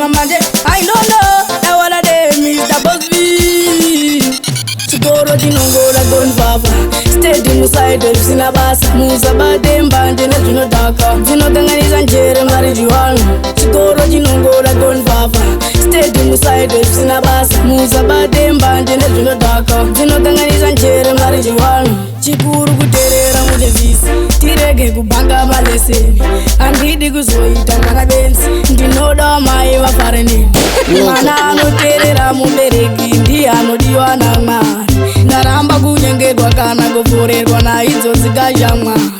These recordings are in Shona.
Mambanje. I don't know that what I did, Mr. Busby. Chikoro chinongoda gonfafa, steady musaite zvisina basa, musabate mbanje nezvinodhaka dzinokanganisa njere, marijuana. Chikoro chinongoda gonfafa, steady musaite zvisina basa, musabate mbanje nezvinodhaka dzinokanganisa njere, marijuana. Chikuru kuteerera mudzidzisi, tirege kubhanga maleseni. Handidi kuzoita mwana benzi, ndinoda mai vafare neni. Mwana anoteerera mubereki ndiye anodiwa naMwari. Ndaramba kunyengedwa kana kuforerwa naidzo dzikashamwari.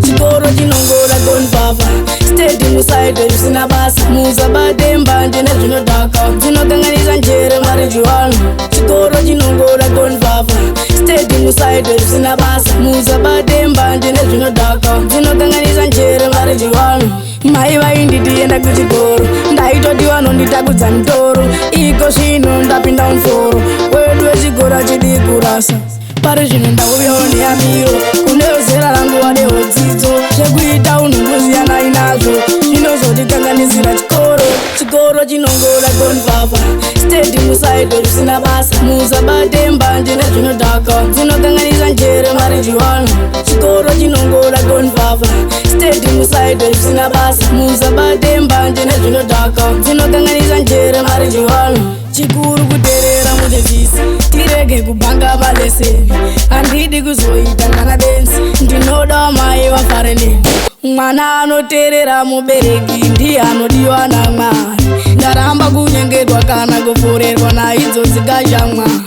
Chikoro chinongoda gonfafa, steady musaite zvisina basa, musabate mbanje nezvinodhaka dzinokanganisa njere, marijuana. Chikoro chinongoda gonfafa, steady musaite zvisina basa, musabate mbanje nezvinodhaka dzinokanganisa njere, marijuana. Mai vainditi enda kuchikoro, ndaitoti vanonditakudza mutoro. Iko zvino ndapinda muforo wedu wechikoro, achidi kurasa. Pari zvino ndauyawo neyambiro kune zera rangu: vadewo dzidzo, zvekuita unongosiyanai nazvo, zvinozotikanganisira chikoro. Chikoro chinongoda gonfafa, steady musaite zvisina basa, musabate mbanje nezvinodhaka dzinokanganisa njere, marijuana. Chikoro chinongoda gonfafa, steady musaite zvisina basa, musabate mbanje nezvinodhaka dzinokanganisa njere, marijuana. Chikuru kuteerera mudzidzisi, tirege kubhanga maleseni. Handidi kuzoita mwana benzi, ndinoda mai vafare neni. Mwana anoteerera mubereki ndiye anodiwa naMwari. Ndaramba kunyengedwa kana kuforerwa naidzo dzikashamwari.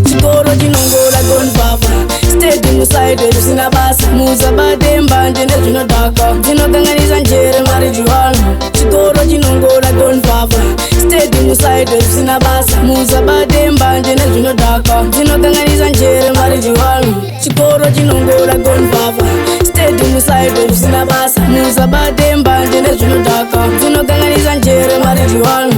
Chikoro chinongoda gonfafa, steady musaite zvisina basa, musabate mbanje nezvinodhaka dzinokanganisa njere, marijuana. Chikoro chinongoda gonfafa, steady musaite zvisina basa, musabate mbanje nezvinodhaka dzinokanganisa njere, marijuana. Chikoro chinongoda gonfafa, steady musaite zvisina basa, musabate mbanje nezvinodhaka dzinokanganisa njere, marijuana.